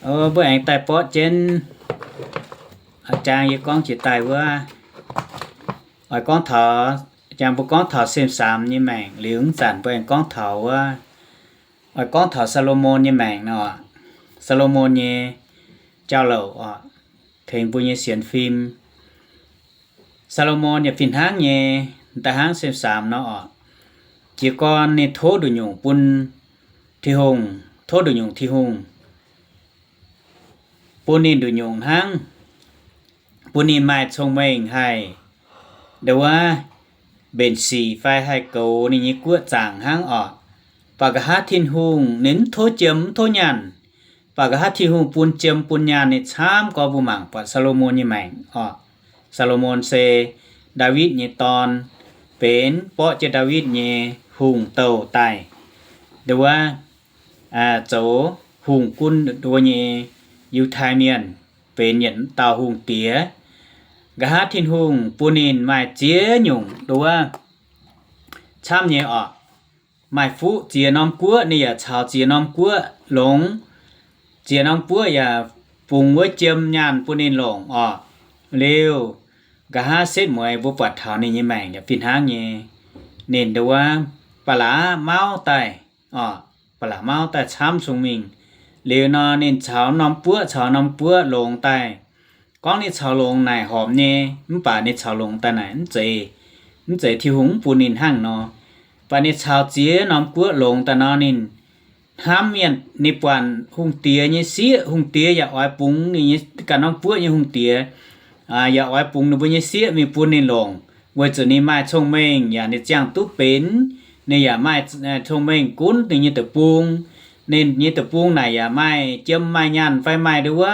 Mbuo aengx daaih borqv jienv, aa, jang yie gorngv jiex daaih wuov, oix gorngv taux, jang mbuo gorngv taux Sem^saamx nyei maengc liuz, mv zanc mbuo aengx gorngv taux wuov, oix gorngv taux Saa^lo^morn nyei maengc nor, Saa^lo^morn nyei jauv-louc oc, tengx mbuo nyei sienx fim. Saa^lo^morn yaac fih hnangv nyei, da'hnangv Sem^saamx nor oc, jiez gorn ninh tov nduqc nyungc bun Tin-Hungh, tov nduqc nyungc Tin-Hungh bun ninh nduqc nyungc hnangv, bun ninh maaih cong-mengh haih, nduov, mbenc sic fai haih goux ninh nyei guoqv zaangc hnangv oc. Baac nqa'haav Tin-Hungh ninh mv tov jiem mv tov nyaanh. Baac nqa'haav Tin-Hungh bun jiem bun nyaanh ninh camv gorx. Mbuo mangc buatc Saa^lo^morn nyei maengc oc. Saa^lo^morn se Ndaawitv nyei dorn, benx borqv jienv Ndaawitv nyei hungh douh daaih, nduov, zoux hungh gunv nduov nyei Yiutai Mienh, benx yietc dauh hungh diex. Nqa'haav Tin-Hungh bun ninh maaih ziex nyungc nduov camv nyei oc. Maaih fuqv ziex norm guoqv ninh yaac caux ziex norm guoqv longx. Ziex norm guoqv yaac bungx wuov jiem nyaanh bun ninh longc oc. Liuz, nqa'haav setv mueiz mbuo buatc taux ninh nyei maengc yaac fih hnangv nyei. Ninh nduov, ba'laqc mauv daaih oc, ba'laqc mauv daaih camv cong-mengh. Liuz nor ninh caux norm guoqv caux norm guoqv longx daaih. Gorngv ninh caux longx naaic horpc nyei, mv baac ninh caux longx daaih naaic mv zeiz, mv zeiz Tin-Hungh mv bun ninh hnangv nor. Baac ninh caux ziex norm guoqv longx daaih nor ninh hnamv mienh, ninh buatc hungh diex nyei sieqv, hungh diex yaac oix bungx ninh nyei ganh norm guoqv nyei hungh diex, yaac oix bungx ninh mbuo nyei sieqv mingh bun ninh longc, weic zuqc ninh maaih cong-mengh yaac ninh ziangh duqv benx, ninh yaac maaih cong-mengh gunv ninh nyei deic-bung. Ninh nyei deic-bung naaic yaac maaih jiem maaih nyaanh fai maaih nduov,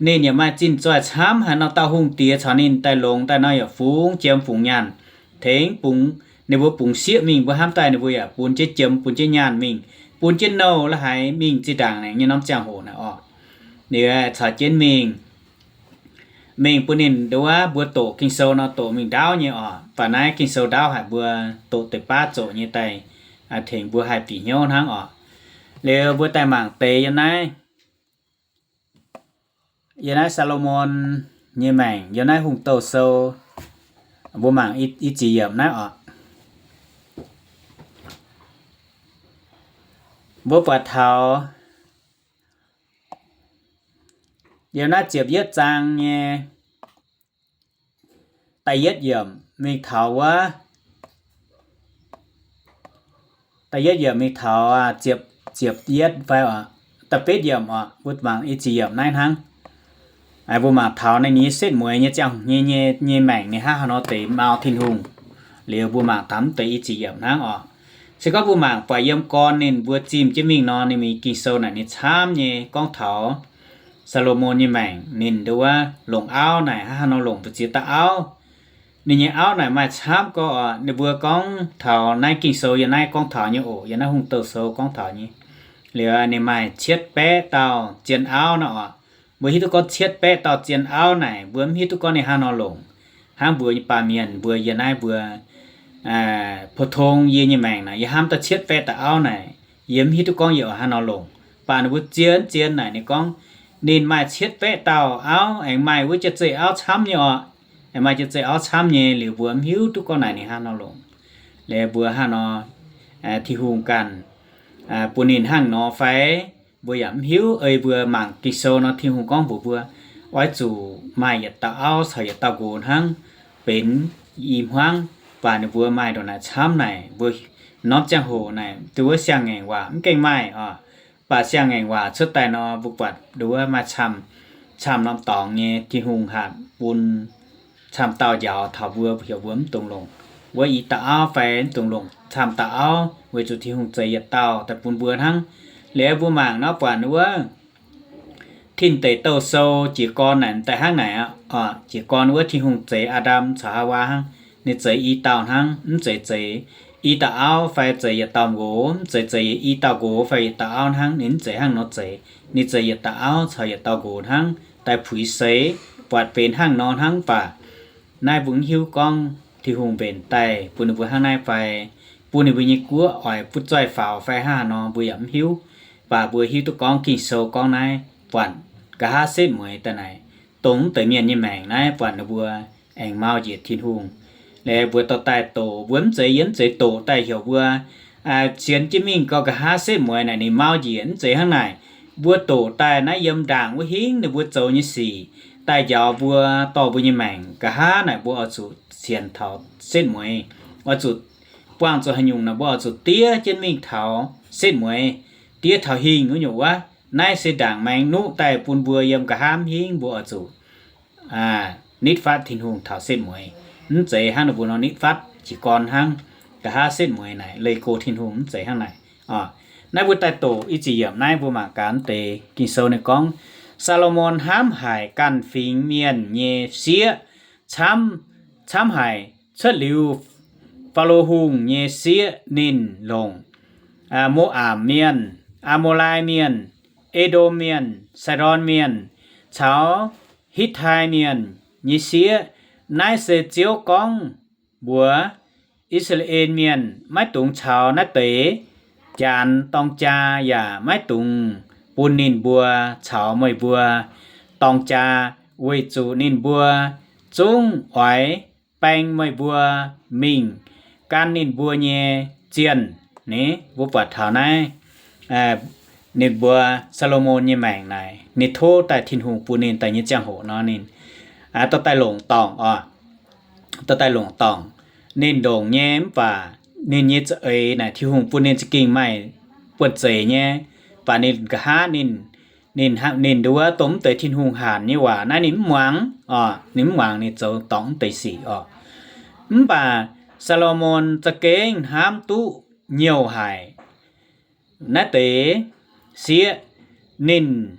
ninh yaac maaih zinh zoih camv haaix nor dauh hungh diex caux ninh daaih longx daaih nor yaac fungx jiem fungx nyaanh, tengx bungx, ninh mbuo bungx sieqv mingh mbuo hnamv daaih ninh mbuo yaac bun jienv jiem bun jienv nyaanh mingh, bun jienv nouh la'haiz mingh zinh ndaangc nyei norm ziangh hoc naaic oc. Ninh caux jienv mingh, mingh bun ninh nduov, mbuo doqc Ging-Sou nor doqc mingh ndaauv nyei oc. Baac naaiv Ging-Sou ndaauv haic mbuo doqc deix baav zoqc nyei daaih, tengx mbuo haih bieqc hnyouv hnangv oc. Liuz mbuo daaih mangc deix yiem naaiv, yiem naaiv Saa^lo^morn nyei maengc, yiem naaiv Hungh Douh Sou, mbuo mangc i ziex yiemc naaiv oc. Mbuo buatc taux yiem naaiv ziepc yietv zaang nyei da'yietv yiemc mingh taux wuov, da'yietv yiemc mingh taux ziepc, ziepc yietv fai da'betv yiemc oc. Mbuo mangc i ziex yiemc naaiv hnangv. Mbuo mangc taux ninh nyei setv mueiz nyei ziangh nyei, nyei, nyei maengc ninh hnangv haaix nor deix mau Tin-Hungh. Liuz mbuo mangc taux mv deix i ziex yiemc hnangv oc. Se gorngv mbuo mangc buatc yiem gorn ninh mbuo zimh jienv mingh nor, ninh mingh Ging-Sou naaic ninh camv nyei gorngv taux Saa^lo^morn nyei maengc ninh nduov longc auv naaic hnangv haaix nor longc mbu'ziex dauh auv. Ninh nyei auv naaic maaih camv gorx oc. Ninh mbuo gorngv taux naaiv Ging-Sou yiem naaiv gorngv taux nyei oc, yiem naaiv Hungh Douh Sou gorngv taux nyei. Liuz ninh maaih cietv baeqv dauh zien auv nor oc. Mbuo hiuv duqv gorngv cietv baeqv dauh zien auv naaic mbuo mv hiuv duqv gorngv ninh hnangv haaix nor longc. Hnangv mbuo nyei baamh mienh mbuo yiem naaiv mbuo 普通 yie nyei maengc naaic yie hnamv daaih cietv baeqv dauh auv naaic, yie mv hiuv duqv gorngv yie oix hnangv haaix nor longc. Baac ninh mbuo zien zien naaic ninh gorngv ninh maaih cietv baeqv dauh auv aengx maaih wuov jiex zeiv auv camv nyei oc. Aengx maaih jiex zeiv auv camv nyei liuz mbuo mv hiuv duqv gorngv naaic ninh hnangv haaix nor longc. Liuz mbuo hnangv haaix nor, Tin-Hungh ganh bun ninh hnangv nor fai mbuo yaac mv hiuv. Ei mbuo mangc Ging-Sou nor Tin-Hungh gorngv mbuox mbuo, oix zuqc maaih yietc dauh auv caux yietc dauh nqox hnangv, benx i hmuangv. Baac ninh mbuo maaih ndongc naaic camv naaic mbuo norm ziangh hoc naaic nduov siang-ngaengc waac mv gaengh maaih oc. Baac siang-ngaengc waac cuotv daaih nor mbuo buatc nduov maaih camv, camv norm dorngx nyei Tin-Hungh hatc bun camv dauh njaaux taux mbuo, heuc mbuo mv dungx longc wuov i dauh auv fai mv dungx longc camv dauh auv weic zuqc Tin-Hungh zeix yietc dauh daaih bun mbuo hnangv. Liuz mbuo mangc nor buatc wuov Tin Deic Douh Sou jiez gorn naaic m'daaih hnangv naaic oc. Jiez gorn wuov Tin-Hungh zeix Aa^ndam caux Haawaa hnangv, ninh zeix i dauh hnangv, mv zeiz zeix i dauh auv fai zeix yietc dauh nqox, mv zeiz zeix i dauh nqox fai yietc dauh auv hnangv, ninh mv zeiz hnangv nor zeix. Ninh zeix yietc dauh auv caux yietc dauh nqox hnangv daaih puix seix, buatc benx hnangv nor hnangv. Mv baac naaiv mbuo mv hiuv gorngv Tin-Hungh mbenc daaih bun ninh mbuo hnangv naaiv fai bun ninh mbuo nyei guoqv oix butv zoih faaux fai hnangv haaix nor mbuo yaac mv hiuv. Baac mbuo hiuv duqv gorngv Ging-Sou gorngv naaiv buatc nqa'haav setv mueiz daaih naaic, dongh mv deix mienh nyei maengc naaiv buatc ninh mbuo aengx mau njiec Tin-Hungh. Liuz mbuo dorh daaih doqc, mbuo mv zeiz, yie mv zeiz doqc daaih heuc mbuo sienx jienv mingh gauh nqa'haav setv mueiz naaic ninh mau njiec, mv zeiz hnangv naaic. Mbuo doqc daaih naaiv yiem ndaangc wuov hingv ninh mbuo zoux nyei sic daaih njaaux mbuo, dorh mbuo nyei maengc. Nqa'haav naaic mbuo oix zuqc sienx taux setv mueiz, oix zuqc buangh zuqc haaix nyungc naaic mbuo oix zuqc diev jienv mingh taux setv mueiz, diev taux hingh wuov nyungc wuov. Naaiv se ndaangc maengx nuqv daaih bun mbuo yiem nqa'haav hingv mbuo oix zuqc nitv fatv Tin-Hungh taux setv mueiz. Mv zeiz hnangv ninh mbuo nor nitv fatv jiez gorn hnangv. Nqa'haav setv mueiz naaic leih go Tin-Hungh, mv zeiz hnangv naaic. Naaiv mbuo daaih doqc i ziex yiemc naaiv mbuo mangc gaax mv deix Ging-Sou ninh gorngv, Saa^lo^morn hnamv haic ganh fingx mienh nyei sieqv, camv, camv haic. Cuotv liuz Faalo Hungh nyei sieqv ninh longc Mo^apc Mienh, Aa^mo^lai Mienh, E^ndom Mienh, Sai^ndorn Mienh, caux Hitv^tai Mienh nyei sieqv. Naaiv se Ziouv gorngv mbuox I^saa^laa^en Mienh maiv dungx caux naaiv deix janx dorng jaa, yaac maiv dungx bun ninh mbuo caux meih mbuo dorng jaa, weic zuqc ninh mbuo zungv oix baeng meih mbuo mingh gan ninh mbuo nyei zienh. Ni mbuo buatc taux naaiv ninh mbuo Saa^lo^morn nyei maengc naaic, ninh tov daaih Tin-Hungh bun ninh daaih nyei ziangh hoc nor, ninh dorh daaih longc dorngc oc. Dorh daaih longc dorngc. Ninh longc nyei mv baac ninh nyei za'eix naaic Tin-Hungh bun ninh za'gengh maaih buonv-zeic nyei, mv baac ninh nqa'haav ninh, ninh, ninh nduov dongh mv deix Tin-Hungh hanc nyei waac naaiv ninh mv muangx oc. Ninh mv muangx, ninh zoux dorngc mv deix sic oc. Mv baac Saa^lo^morn za'gengh hnamv duqv nyouh haic naaiv deix sieqv. Ninh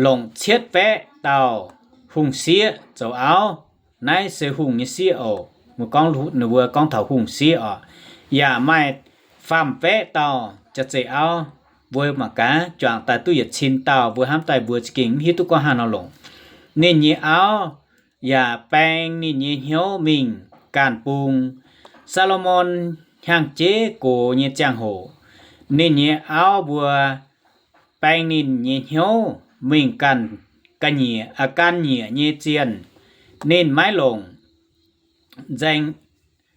longc cietv baeqv dauh hungh sieqv zoux auv. Naaiv se hungh nyei sieqv oc. Mbuo gorngv, ninh mbuo gorngv taux hungh sieqv oc. Yaac maaih faam-baeqv dauh jaav-zeih auv. Mbuo mangc gaax, juangc daaih duqv yietc cin dauh, mbuo hnamv daaih mbuo za'gengh mv hiuv duqv gorngv haaix nor longc. Ninh nyei auv yaac baeng ninh nyei hnyouv mingh ganh bung. Saa^lo^morn hnyangx-jeiv gox nyei ziangh hoc, ninh nyei auv mbuo baeng ninh nyei hnyouv mingh ganh, ga'nyiec, aa, ganh nyiec nyei zienh. Ninh maiv longc nzengc,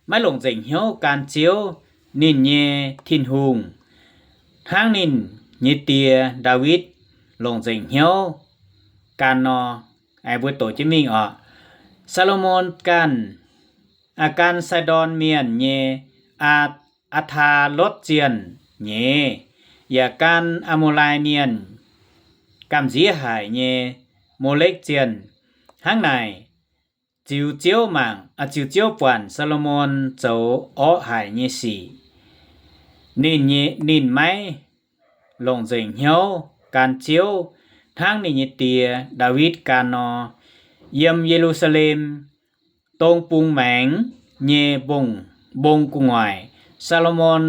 maiv longc nzengc hnyouv gan Ziouv, ninh nyei Tin-Hungh, hnangv ninh nyei die, Ndaawitv, longc nzengc hnyouv gan nor. Mbuo doqc jienv mingh oc. Saa^lo^morn ganh, aa, gan Sai^ndorn Mienh nyei, aa, Aa^taa^lotv Zienh nyei, yaac gan Aa^mo^lai Mienh gamh nziev haic nyei, Molekv Zienh. Hnangv naaic, ziux Ziouv mangc, aa, ziux Ziouv buatc Saa^lo^morn zoux orqv haic nyei sic. Ninh nyei, ninh maiv longc nzengc hnyouv gan Ziouv hnangv ninh nyei die, Ndaawitv, gan nor. Yiem Ye^lu^saa^lem dong bung maengx nyei mbong, mbong gu'nguaaic, Saa^lo^morn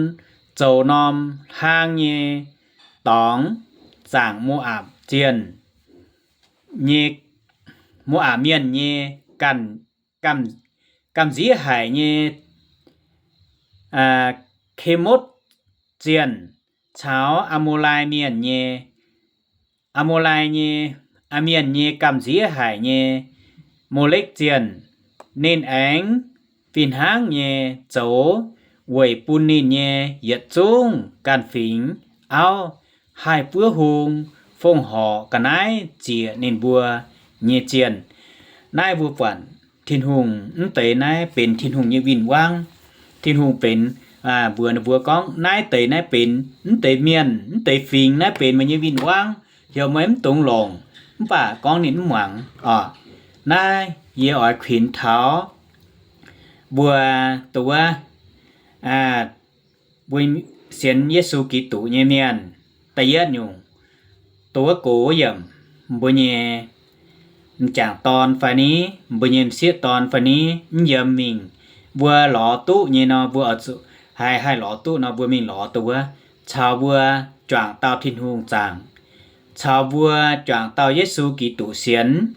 zoux norm hlaang nyei dorngx zaangc Mo^apc Zienh nyei, Mo^apc Mienh nyei ganh, gamh, gamh nziev haic nyei, aa, Kemotv Zienh caux Aa^mo^lai Mienh nyei, Aa^mo^lai nyei, aa, Mienh nyei gamh nziev haic nyei Molekv Zienh. Ninh aengx fih hnangv nyei zoux weic bun ninh nyei yietc zungv ganh fingx auv haih buov hung, fongc horc ga'naaiv ziec ninh mbuo nyei zienh. Naaiv mbuo buatc Tin-Hungh mv deix naaiv benx Tin-Hungh nyei win-wangv. Tin-Hungh benx, aa, mbuox ninh mbuo gorngv, naaiv deix naaiv benx mv deix mienh, mv deix fingx naaiv benx meih nyei win-wangv, heuc meih mv dungx longc. Mv baac gorngv ninh mv muangx oc. Naaiv yie oix kuinx taux mbuo, dongh wuov, aa, mbuo sienx Yesu Giduc nyei mienh, da'yietv nyungc, dongh wuov gox yiemc, mbuo nyei m'jangc dorn fai ni, mbuo nyei m'sieqv dorn fai ni, mv yiem mingh, mbuo lorz duqv nyei nor, mbuo oix zuqc haih, haih lorz duqv nor, mbuo mingh lorz dongh wuov caux mbuo juangc dauh Tin-Hungh zaangc, caux mbuo juangc dauh Yesu Giduc sienx.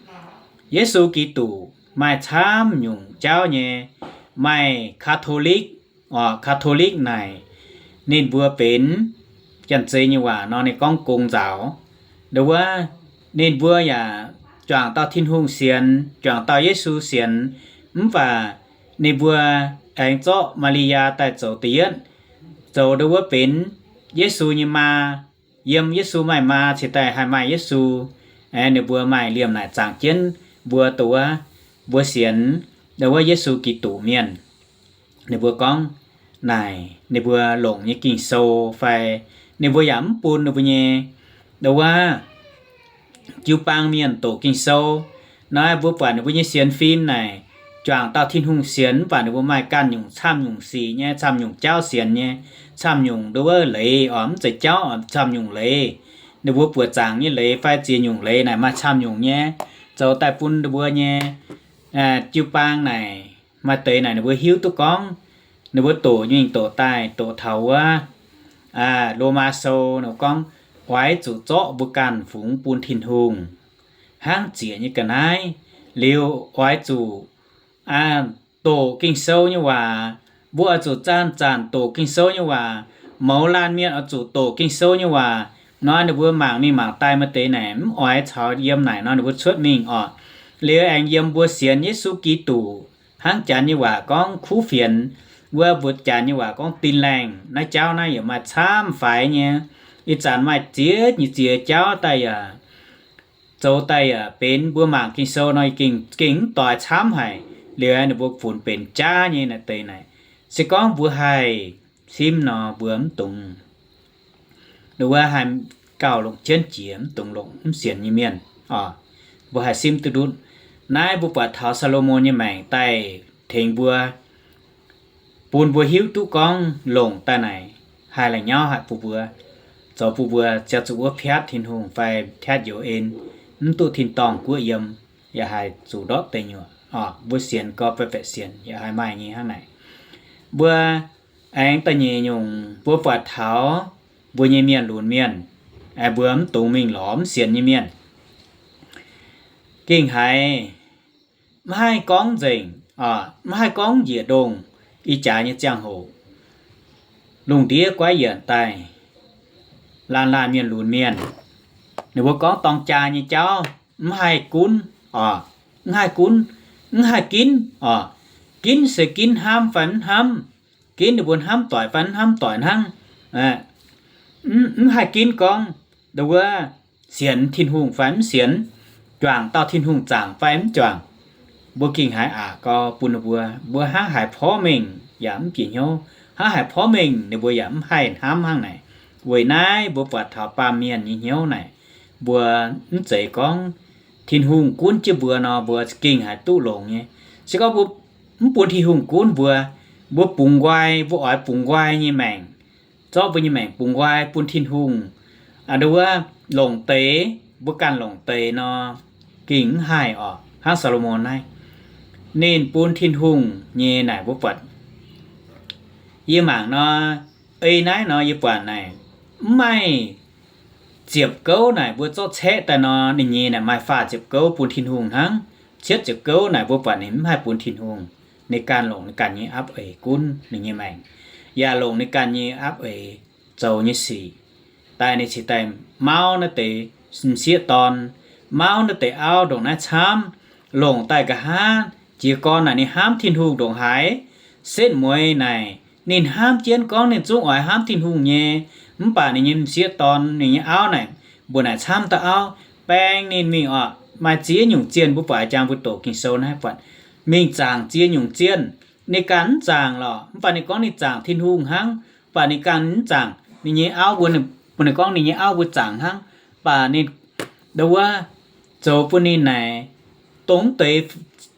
Yesu Giduc maaih camv nyungc jauv nyei, maaih Catholic, oc, Catholic naaic ninh mbuo benx, janx-zei nyei waac nor ninh gorngv gong nzaaux. Ndo wuov, ninh mbuo yaac juangc dauh Tin-Hungh sienx, juangc dauh Yesu sienx, mv baac ninh mbuo aengx zorqv Maa^li^yaa daaih zoux da'yietv, zoux ndo wuov benx Yesu nyei maa. Yiem Yesu maaih maa cingx daaih haih maaih Yesu. Aengx ninh mbuo maaih liemh naaic zaangc jienv mbuo ndo wuov, mbuo sienx ndo wuov Yesu Giduc mienh. Ninh mbuo gorngv naaic ninh mbuo longc nyei Ging-Sou fai ninh mbuo yaac mv bun ninh mbuo nyei ndo wuov jiu-baang mienh doqc Ging-Sou. Naaiv mbuo buatc ninh mbuo nyei sienx fim naaic juangc dauh Tin-Hungh sienx, mv baac ninh mbuo maaih ganh nyungc camv nyungc sic nyei, camv nyungc jauv sienx nyei, camv nyungc ndo wuov leiz oc, mv zeiz jauv, camv nyungc leiz. Ninh mbuo buoqc zaangc nyei leiz fai ziex nyungc leiz naaic maaih camv nyungc nyei, zoux daaih bun ninh mbuo nyei jiu-baang naaic maaih deix naaic ninh mbuo hiuv duqv gorngv ninh mbuo doqc mingh doqc daaih doqc taux wuov Lomaa Sou ninh gorngv, oix zuqc zorqv mbuo ganh fungx bun Tin-Hungh hnangv ziec nyei ga'naaiv. Liuz oix zuqc doqc Ging-Sou nyei waac. Mbuo oix zuqc zanc-zanc doqc Ging-Sou nyei waac. Mouz laanh mienh oix zuqc doqc Ging-Sou nyei waac. Nor ninh mbuo mangc mingh mangc daaih maaih deix naaic mv oix caux yiem naaic nor ninh mbuo cuotv mingh oc. Liuz aengx yiem mbuo sienx Yesu Giduc hnangv Janx nyei waac gorngv kuv fienx, wuov mbuo Janx nyei waac gorngv tin-laengh. Naaiv jauv naaiv yaac maaih camv faix nyei. Ih zanc maaih ziex nyei ziex jauv daaih yaac zoux daaih yaac benx mbuo mangc Ging-Sou nor gengh mv doix camv haic. Liuz ninh mbuo funx benx jaav nyei naaic deix naaic. Se gorngv mbuo haih simv nor mbuo mv dungx, wuov haih gauh longc jienv jiex, mv dungx longc mv sienx nyei mienh oc. Mbuo haih simv duqv ndutv. Naaiv mbuo buatc taux Saa^lo^morn nyei maengc daaih tengx mbuo, bun mbuo hiuv duqv gorngv longc daaih naaic haih la'nyauv haic bun mbuo, zoux bun mbuo ziouc zuqc wuov piatv Tin-Hungh fai piatv youz en, mv duqv tin-dorngh guoqv yiem, yaac haih zuqc ndortv deic nyuoqc oc. Mbuo sienx gorx baeqc sienx yaac haih maaih nyei hnangv naaic. Mbuo aengx da'nyeic nyungc mbuo buatc taux mbuo nyei mienh lunx mienh, mbuo mv dungx mingh lorz mv sienx nyei mienh. Gengh haiz mv haih gorngv nzengc, mv haih gorngv njiec ndongh. Ih jaax nyei ziangh hoc, lungh ndiev guaiv yienc daaih, laanh laanh mienh lunx mienh, ninh mbuo gorngv dorng jaa nyei jauv mv haih gunv oc. Mv haih gunv, mv haih ginv oc. Ginv se ginv hnamv fai mv hnamv, ginv ninh mbuo hnamv doic fai mv hnamv doic hnangv. Mv haih ginv gorngv ndo wuov sienx Tin-Hungh fai mv sienx, juangc dauh Tin-Hungh zaangc fai mv juangc. Mbuo gengh haiz aqc gau bun ninh mbuo. Mbuo hnangv haiz porv mengh yaac mv bieqc hnyouv, hnangv haiz porv mengh ninh mbuo yaac mv haih hnamv hnangv naaic. Weic naaiv mbuo buatc taux baamh mienh nyei hnyouv naaic, mbuo mv zeiz gorngv Tin-Hungh gunv jienv mbuo nor mbuo gengh haiz duqv longx nyei. Se gorngv mbuo mv bun Tin-Hungh gunv mbuo, mbuo bungx nqoi, mbuo oix bungx nqoi nyei maengc, zorqv mbuo nyei maengc bungx nqoi bun Tin-Hungh, ndo wuov longc deix, mbuo ganh longc deix nor, gengh mv haih oc. Hnangv Saa^lo^morn naaiv, ninh bun Tin-Hungh nyei naaic mbuo buatc. Yie mangc nor, ei naaiv nor yie buatc naaic, mv maaih ziepc gouv naaic mbuo zorqv caeqv daaih nor, ninh nyei naaic maaih faah ziepc gouv bun Tin-Hungh hnangv. Cietv ziepc gouv naaic mbuo buatc ninh mv haih bun Tin-Hungh. Ninh ganh longc ninh ganh nyei apv eix gunv ninh nyei maengc, yaac longc ninh ganh nyei apv eix zoux nyei sic. Daaih ninh cingx daaih mauv naaiv deix m'sieqv dorn, mauv naaiv deix auv ndongc naaiv camv, longc daaih nqa'haav jiez gorn naaic ninh hnamv Tin-Hungh ndongc haaix. Setv mueiz naaic ninh hnamv jienv gorngv ninh zungv oix hnamv Tin-Hungh nyei, mv baac ninh nyei m'sieqv dorn, ninh nyei auv naaic mbuo naaic camv dauh auv, baeng ninh mingh oc. Maaih ziex nyungc zienh mbuo buatc jangx mbuo doqc Ging-Sou naaiv buatc, mingh zaangc ziex nyungc zienh. Ninh ganh mv zaangc lorqc, mv baac ninh gorngv ninh zaangc Tin-Hungh hnangv, mv baac ninh ganh mv zaangc. Ninh nyei auv mbuo, ninh gorngv ninh nyei auv mbuo zaangc hnangv, mv baac ninh ndo wuov zoux bun ninh naaic, dongh deix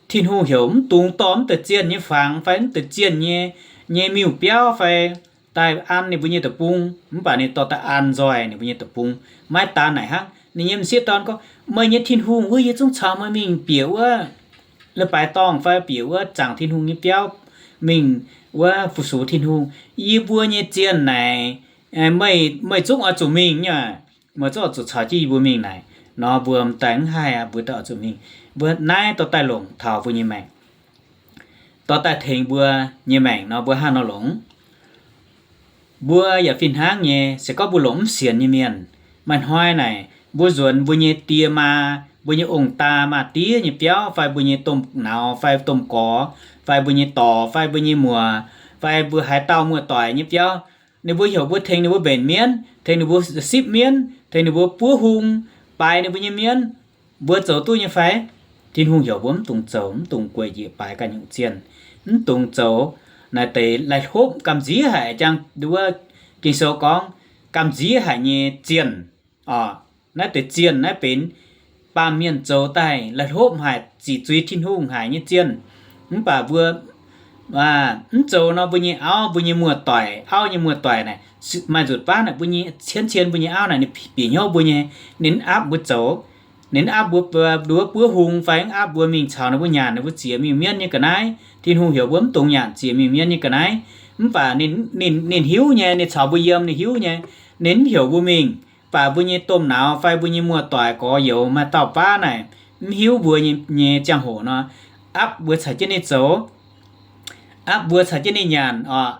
Tin-Hungh heuc mv dungx dorh mv deix zienh nyei fangx fai mv deix zienh nyei, nyei miuc-biauv fai daaih an ninh mbuo nyei deic-bung, mv baac ninh dorh daaih an nzoih ninh mbuo nyei deic-bung. Maiv daan naaic hnangv, ninh nyei m'sieqv dorn gorngv, meih nyei Tin-Hungh wuov yie zungv caux meih mingh bieqc wuov leiz-baaix dorngh fai bieqc wuov zaangc Tin-Hungh nyei biauv, mingh wuov fu-sux Tin-Hungh. Yie mbuo nyei zienh naaic, meih, meih zungv oix zuqc mingh nyei. Meih zungv oix zuqc caux jienv yie mbuo mingh naaic. Nor mbuo m'daaih mv haih aqv, mbuo daaih oix zuqc mingh. Mbuo naaiv dorh daaih longc taux mbuo nyei maengc, dorh daaih tengx mbuo nyei maengc nor mbuo hnangv nor longc. Mbuo yaac fih hnangv nyei, se gorngv mbuo longc mv sienx nyei mienh, Maaih hnoi naaic mbuo nzuonx mbuo nyei die maa, mbuo nyei ong-daa maa-diev nyei biauv, fai mbuo nyei domh nauz, fai domh gorx, fai mbuo nyei dorc, fai mbuo nyei muoc, fai mbuo haaix dauh muoz-doic nyei biauv, ninh mbuo heuc mbuo tengx ninh mbuo mbenc mienv, tengx ninh mbuo sipv mienv, tengx ninh mbuo buov hung, baaix ninh mbuo nyei mienv, mbuo zoux duqv nyei fai? Tin-Hungh heuc mbuo mv dungx zoux, mv dungx gueic njiec baaix ganh nyungc zienh, mv dungx zoux naaiv deix laih hlopv gamh nziev haic. Jang wuov Ging-Sou gorngv gamh nziev haic nyei zienh. Oc, naaiv deix zienh naaiv benx baamh mienh zoux daaih laih hlopv haic, ziqc zuiz Tin-Hungh haic nyei zienh. Mv baac mbuo mv zoux nor, mbuo nyei auv, mbuo nyei muoz-doic, auv nyei muoz-doic naaic, maaih nzutc baav naaic mbuo nyei cien cien mbuo nyei auv naaic ninh bieqc hnyouv mbuo nyei, ninh mv aapv mbuo zoux, ninh mv aapv mbuo nduov buov hung fai mv aapv mbuo mingh caux ninh mbuo nyanc ninh mbuo ziec mingh mienv nyei ga'naaiv. Tin-Hungh heuc mbuo mv dungx nyanc ziec mingh mienv nyei ga'naaiv. Mv baac ninh, ninh, ninh hiuv nyei, ninh caux mbuo yiem, ninh hiuv nyei, ninh mv heuc mbuo mingh. Mv baac mbuo nyei domh nauz fai mbuo nyei muoz-doic gorx-youz maaih dauh baav naaic mv hiuv mbuo nyei, nyei ziangh hoc nor, aapv mbuo caux jienv ninh zoux, aapv mbuo caux jienv ninh nyanc oc.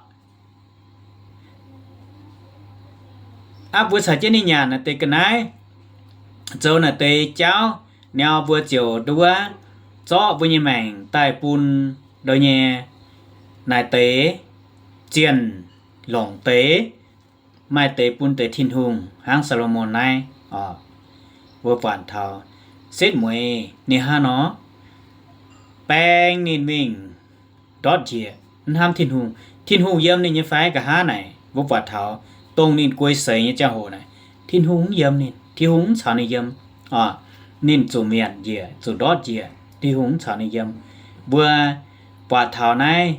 Aapv mbuo caux jienv ninh nyanc naaiv deix ga'naaiv, zoux naaiv deix jauv, niaa mbuo ziouc nduov zorqv mbuo nyei maengc daaih bun ndoh nyei naaiv deix zienh longc deix, maaih deix bun deix Tin-Hungh hnangv Saa^lo^morn naaiv oc. Mbuo buatc taux setv mueiz ninh hnangv nor, baeng ninh mingh ndortv njiec, mv hnamv Tin-Hungh. Tin-Hungh yiem ninh nyei fai? Nqa'haav naaic mbuo buatc taux dongh ninh guei seix nyei ziangh hoc naaic, Tin-Hungh mv yiem ninh, Tin-Hungh mv caux ninh yiem. Ninh zuqc mietc njiec, zuqc ndortv njiec, Tin-Hungh mv caux ninh yiem. Mbuo buatc taux naaiv,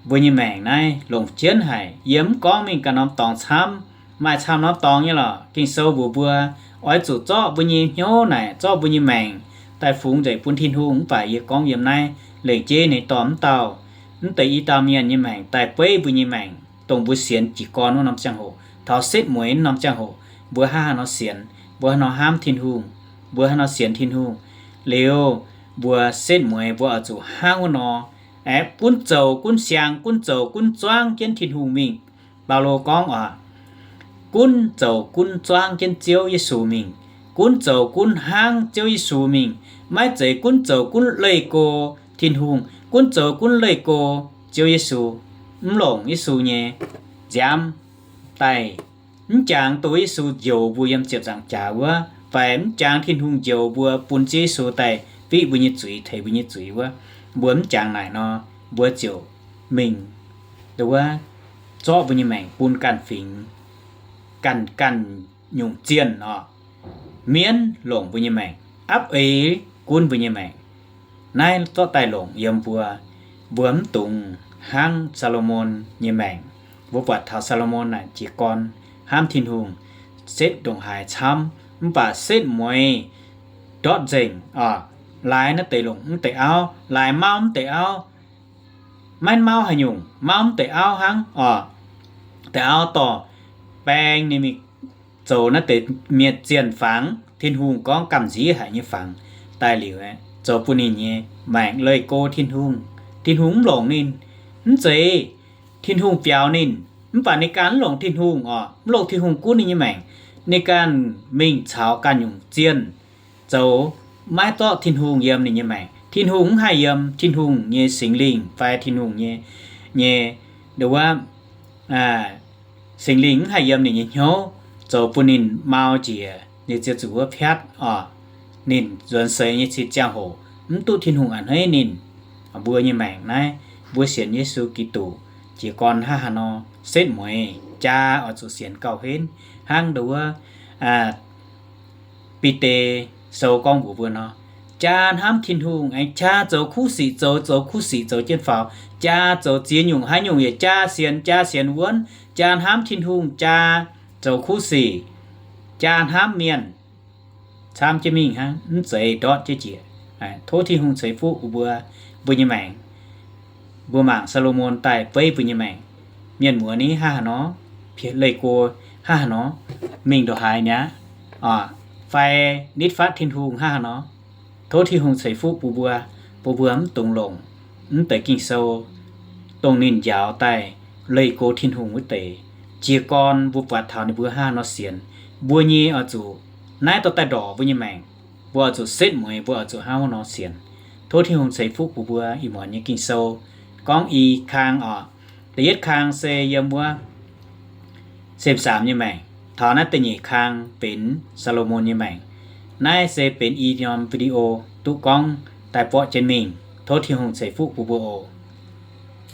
mbuo nyei maengc naaiv longc jienv haic. Yie mv gorngv mingh ganh norm dorngx camv, maaih camv norm dorngx nyei lorqc. Ging-Sou mbuox mbuo, oix zuqc zorqv mbuo nyei hnyouv naaic, zorqv mbuo nyei maengc daaih fungx nzengc bun Tin-Hungh. Mv baac yie gorngv yiem naaiv lengc jeiv nyei dorh mv dauh, mv deix i dauh mienh nyei maengc daaih beiv mbuo nyei maengc, dongh mbuo sienx jiez gorn wuov norm ziangh hoc, taux setv mueiz wuov norm ziangh hoc, mbuo hnangv haaix nor sienx, mbuo hnangv haaix nor hnamv Tin-Hungh, mbuo hnangv haaix nor sienx Tin-Hungh. Liuz mbuo setv mueiz mbuo oix zuqc hnangv wuov nor, aeqv, gunv zoux gunv siang, gunv zoux gunv zuangv jienv Tin-Hungh mingh. Baulo gorngv oc, gunv zoux gunv zuangv jienv Ziouv Yesu mingh, gunv zoux gunv hnangv Ziouv Yesu mingh, maiv zeiz gunv zoux gunv leih go Tin-Hungh, gunv zoux gunv leih go Ziouv Yesu, mv longc Yesu nyei nziaamv daaih, mv jangx dongh Yesu njoux mbuo yiem ziepc nzaangc jaax wuov, fai mv jangx Tin-Hungh njoux mbuo bun Ziouv Yesu daaih fiqv mbuo nyei zuiz, teix mbuo nyei zuiz wuov, mbuo mv jangx naaic nor, mbuo ziouc mingh wuov, zorqv mbuo nyei maengc bun ganh fingx, ganh, ganh nyungc zienh oc, mienv longc mbuo nyei maengc, apv eix gunv mbuo nyei maengc. Naaiv zorqv daaih longc yiem mbuo, mbuo mv dungx hnangv Saa^lo^morn nyei maengc. Mbuo buatc taux Saa^lo^morn naaic jiez gorn hnamv Tin-Hungh, setv ndongc haaix camv, mv baac setv mueiz ndortv nzengc oc, laaix naaiv deix longc mv deix auv, laaix mauv mv deix auv, maiv mauv haaix nyungc, mauv mv deix auv hnangv oc. Deix auv dorh baeng ninh mingh zoux naaiv deix mienh zienh fangx, Tin-Hungh gorngv gamh nziev haic nyei fangx daaih liuz, zoux bun ninh nyei maengc leih go Tin-Hungh. Tin-Hungh mv longc ninh, mv zeiz Tin-Hungh biaux ninh, mv baac ninh ganh mv longc Tin-Hungh oc, mv longc Tin-Hungh gunv ninh nyei maengc. Ninh ganh mingh caux ganh nyungc zienh zoux, maiv zorqv Tin-Hungh yiem ninh nyei maengc. Tin-Hungh mv haih yiem, Tin-Hungh nyei Singx Lingh fai Tin-Hungh nyei, nyei, nduov, Singx Lingh mv haih yiem ninh nyei hnyouv, zoux bun ninh mau njiec, ninh ziouc zuqc wuov piatv oc. Ninh nzuonx seix nyei cin ziangh hoc mv duqv Tin-Hungh a'hneiv ninh. Mbuo nyei maengc naaiv, mbuo sienx Yesu Giduc jiez gorn hnangv haaix nor, setv mueiz jaa oix zuqc sienx gauh henv hnangv nduov Bide Sou gorngv mbuox mbuo nor, jaa hnamv Tin-Hungh aengx jaa zoux kuv sic, zoux, zoux kuv sic zoux jienv faaux, jaa zoux ziex nyungc haaix nyungc yaac jaa sienx, jaa sienx wuonv, jaa hnamv Tin-Hungh, jaa zoux kuv sic, jaa hnamv mienh, camv jienv mingh hnangv, mv zeiz ndortv jienv njiec. Tov Tin-Hungh ceix fuqv mbuo, mbuo nyei maengc. Mbuo mangc Saa^lo^morn daaih beiv mbuo nyei maengc, mienh muoz ni hnangv haaix nor, leih go hnangv haaix nor, mingh ndongc haaix mi'aqv, fai nitv fatv Tin-Hungh hnangv haaix nor. Tov Tin-Hungh ceix fuqv bun mbuo, bun mbuo mv dungx longc mv deix Ging-Sou, dongh ninh njaaux daaih leih go Tin-Hungh wuov deix. Jiez gorn mbuo buatc taux ninh mbuo hnangv haaix nor sienx, Mbuo nyei oix zuqc naaiv dorh daaih ndorqc mbuo nyei maengc. Mbuo oix zuqc setv mueiz, mbuo oix zuqc hnangv wuov nor sienx. Tov Tin-Hungh ceix fuqv bun mbuo. Ih muonz nyei Ging-Sou gorngv i kang oc. Da'yietv kang se yiem wuov Sem^saamx nyei maengc. Taux naaiv da'nyeic kang benx Saa^lo^morn nyei maengc. Naaiv se benx i norm video duqv gorngv daaih borqv jienv mingh. Tov Tin-Hungh ceix fuqv bun mbuo oc.